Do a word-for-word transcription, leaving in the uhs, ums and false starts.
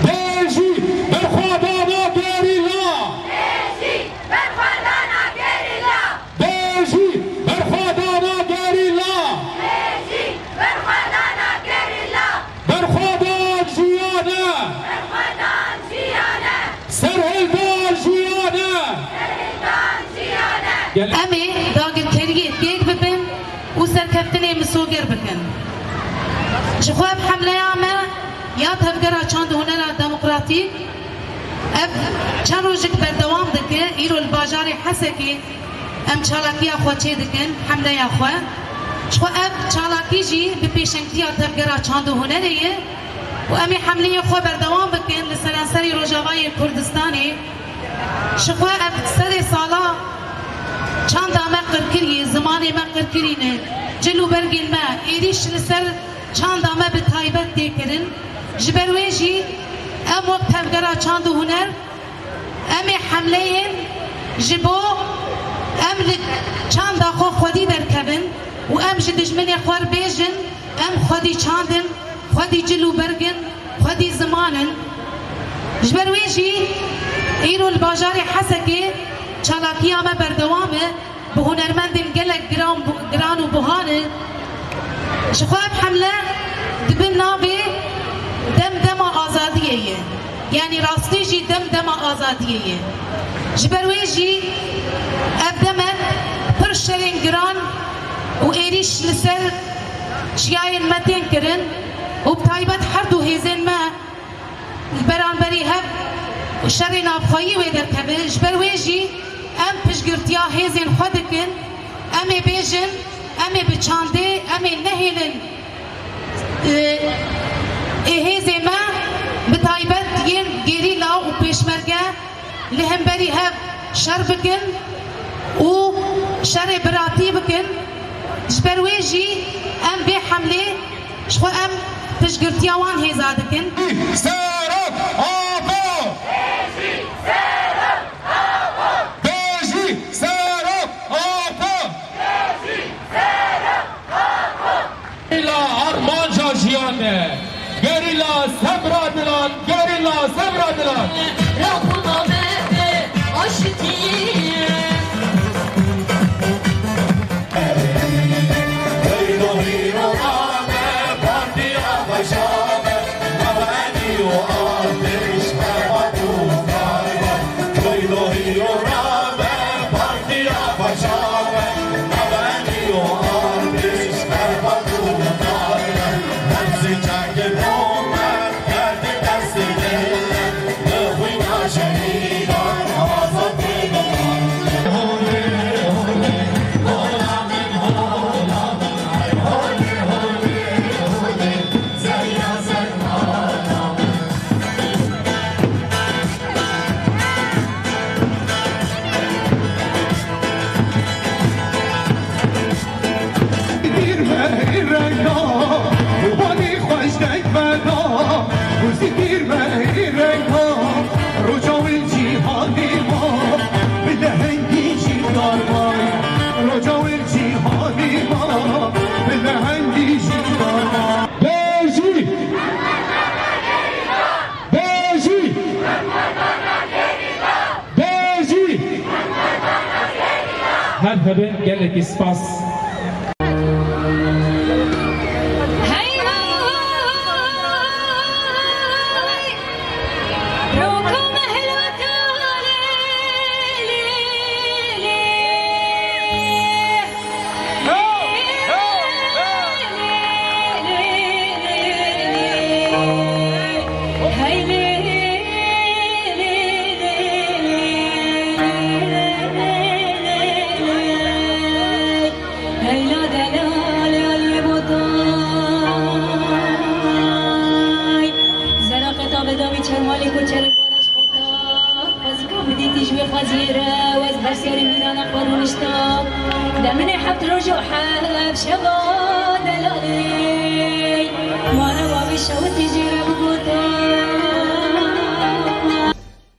Bêjî berxwedana gerîla! Bêjî berxwedana gerîla! Bêjî berxwedana gerîla! Bêjî berxwedana gerîla! Berxwedan jiyan e! Berxwedan jiyan e! Serhildan jiyan e! Serhildan jiyan e! Gel- Em ê dagirkeriyê têk bibin û serkeftinê misoger bikin. Ji xwe ev hemleya me ya Tevgera Çand û Hunera Demokratîk ev çend rojek berdewam dike. Îro li bajarê Hesekê em çalakiya xwe çêdikin, hemleya xwe. Ji xwe ev çalakî jî bi pêşengtiya Tevgera Çand û Hunerê ye û em ê hemleyê xwe berdewam bikin li seranserî Rojavayê Kurdistanê. Ji xwe ev sedê sala çanda me qirkirî, zimanê me qirkirî ne, cil û bergên me, êrîş li ser çanda me bi taybet tê kirin. Ji ber wê jî em wek Tevgera Çand û Huner, em ê hemleyên ji bo em li çanda xwe xwedî derkevin û em ji dijminê xwe re bêjin, em xwedî çand in, xwedî cil û berg in, xwedî ziman in. Ji ber wê jî îro li bajarê Hesekê çalakiya me berdewam e. Bi hunermendên gelek giran, giran û buha ne. Ji xwe ev hemle di bin navê Dem Dema Azadiyê ye. Yanî rastî jî dem dema azadiyê ye. Ji ber wê jî ev demek pir şerên giran û êrîş li ser çiyayên me tên kirin û bi taybet her du hêzên me li beramberî hev şerê navxweyî wê derkeve. Ji ber wê jî em piştgirtiya hêzên xwe dikin. Em ê bêjin, em ê bi çandê, em ê nehêlin, e, ê hêzê me, bi taybet yên gerîla û pêşmerge li hemberî hev şer bikin û şerê biratî bikin. Ji ber wê jî em vê hemlê Ji xwe em piştgirtiya wan hêza dikin. Serok Apo! Bêjî Serok Apo! Gerîla armanca jiyan e. Gerîla sebra dilan, gerîla sebra dilan. Ya xwe navê aşitiyê. Dîr me rengda, wanî xweş deng veda, hûsî dîr me rengda, roja wê cîhanê ma, bi lehengî jî darmay, roja wê cîhanê ma, bi lehengî jî darmay. Bêjî! Bêjî! Bêjî! Hev hebin, gelekî spas. Zeraqeta bedawî çermalê ku çerê Xwezîka bidîtî ji wê xweziyê re, ez ber serê mîrana xwe rûnişta. Deminê heft roj û heft şeva delalê. Mare wavê şewitî jê re